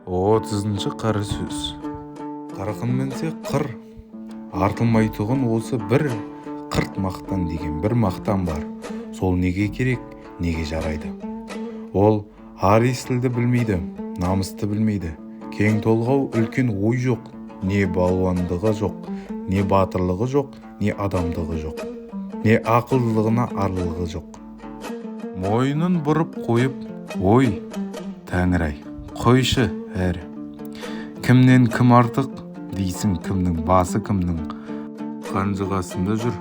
30-шы қара сөз. Қырқын мінсе қыр артылмайтұғын осы бір қырт мақтан деген бір мақтан бар. Сол неге керек, неге жарайды? Ол ар есілді білмейді, намысты білмейді. Кең толғау, үлкен ой жоқ, не балуандығы жоқ, не батырлығы жоқ, не адамдығы жоқ, не ақылдылығына арлылығы жоқ. Мойнын бұрып қойып, ой, тәңір-ай, қойшы әрі. Кімнен кім артық дейсің, кімнің басы кімнің қанжығасында жүр?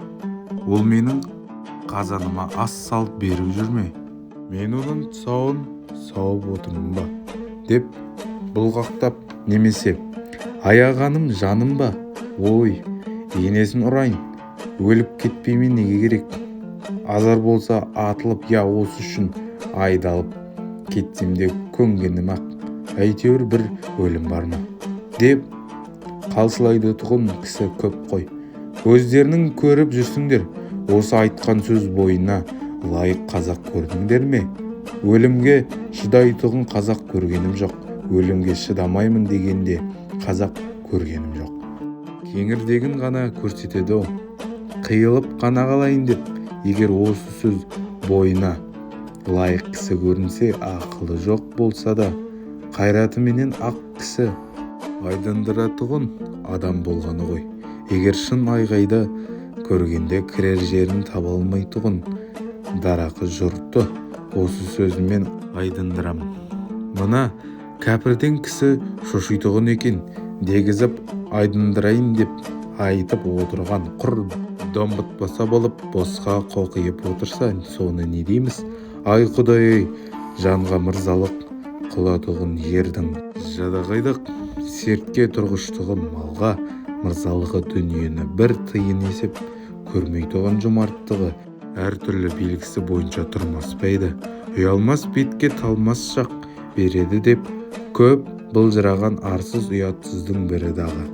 Ол менің қазаныма ас салып беріп жүр ме? Мен оның тұсауын сауып отырмын ба? Деп бұлғақтап, немесе аяғаным жаным ба? Ой, енесін ұрайын, өліп кетпей ме, неге керек? Азар болса атылып, я осы үшін айдалып кетсем де көнгенім-ақ, әйтеуір бір өлім бар ма? Деп қалшылдайтұғын кісі көп қой. Өздерің көріп жүрсіңдер. Осы айтқан сөз бойына лайық қазақ көрдіңдер ме? Өлімге шыдайтұғын қазақ көргенім жоқ. Өлімге шыдамаймын дегенде қазақ көргенім жоқ. Кеңірдегін ғана көрсетеді-ау. Қиылып қана қалайын деп, егер осы сөз бойына лайық кісі көрінсе, ақылы жоқ болса да, қайратыменен ақ кісі айдындыратұғын адам болғаны ғой. Егер шын айғайды көргенде кірер жерін таба алмайтұғын дарақы жұртты осы сөзіммен айдындырамын. Мына кәпірден кісі шошитұғын екен дегізіп айдындырайын деп айтып отырған құр домбытпаса болып босқа қоқиып отырса, соны не дейміз? Ай, құдай-ай, жанға мырзалық қылатұғын ердің жадағайлық сертке тұрғыштығы, малға мырзалығы, дүниені бір тиын есеп көрмейтұғын жомарттығы әртүрлі белгісі бойынша тұрмас па еді? Ұялмас бетке талмас шақ береді деп көп былжыраған арсыз, ұятсыздың бірі дағы.